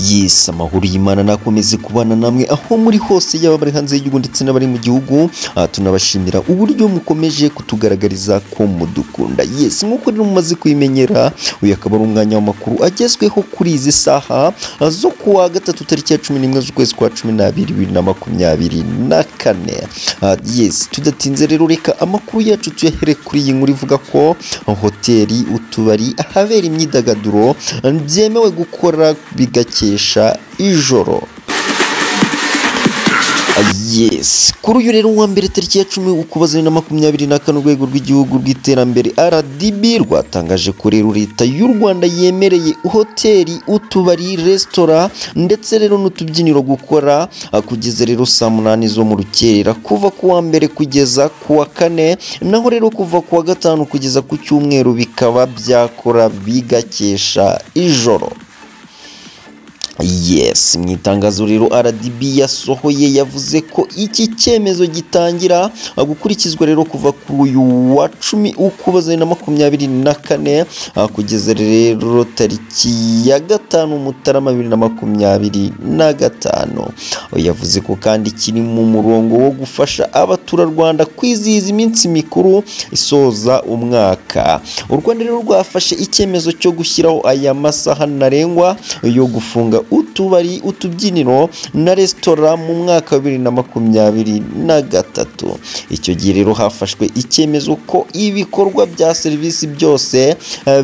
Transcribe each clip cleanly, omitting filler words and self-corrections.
Yes, amahoro y'Imana nakomeze kubana namwe aho muri hose, yaba bari hanze y'igihugu ndetse n'abari mu gihugu. Tunabashimira uburyo mukomeje kutugaragariza ko mudukunda. Yes, nk'uko rero mumaze kubimenyera, uyu akaba ari umwanya w'amakuru agezweho kuri izi saha zo kuwa gatatu tariki ya 11 z'ukwezi kwa 12 2024. Yes, tudatinze rero reka amakuru yacu tuyahere kuri iyi nkuru ivuga ko hoteli, utubari, ahabera imyidagaduro byemewe gukora bigakesha ijoro. Yes, kuri uyu rero wa mbere tariki ya 10 Ukuboza 2024, urwego rw'igihugu rw'iterambere RDB rwatangaje ko rero leta y'u Rwanda yemereye hoteli, utubari, resitora ndetse rero n'utubyiniro gukora kugeza rero saa 8 zo mu rukerera kuva ku wa mbere kugeza ku wa kane, naho rero kuva ku wa gatanu kugeza ku cyumweru bikaba byakora bigakesha ijoro. Yes, mu itangazo rero RDB yasohoye yavuze ko iki cyemezo gitangira gukurikizwa rero kuva kuri uyu wa 10 Ukuboza 2024 kugeza rero tariki ya 5 Mutarama 2025. Yavuze ko kandi kiri mu murongo wo gufasha abaturarwanda kwizihiza iminsi mikuru isoza umwaka. U Rwanda rero rwafashe icyemezo cyo gushyiraho aya masaha ntarengwa yo gufunga utubari, utubyiniro na resitora mu mwaka wa 2023. Icyo gihe rero hafashwe icyemezo ko ibikorwa bya serivisi byose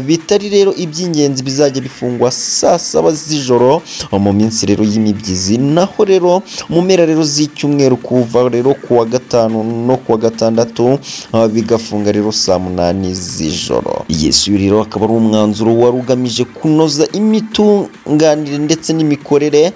bitari rero iby'ingenzi bizajya bifungwa saa 7 z'ijoro mu minsi rero y'imibyizi, naho rero mu mpera rero z'icyumweru kuva rero kuwa gatanu no kuwa gatandatu bigafunga rero saa 8 z'ijoro. Yes, uyu rero akaba ari umwanzuro wari ugamije kunoza imitunganire ndetse n'imikorere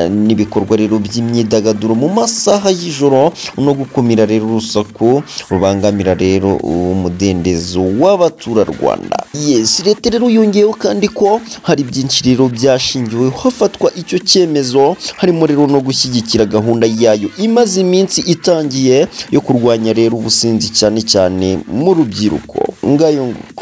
n'ibikorwa rero by'imyidagaduro mu masaha y'ijoro no gukumira rero urusaku rubangamira rero umudendezo w'abaturarwanda. Yes, leta rero yongeyeho kandi ko hari byinshi rero byashingiwe hafatwa icyo cyemezo, harimo rero no gushyigikira gahunda yayo imaze iminsi itangiye yo kurwanya rero ubusinzi cyane cyane mu rubyiruko. Ngayo nguko.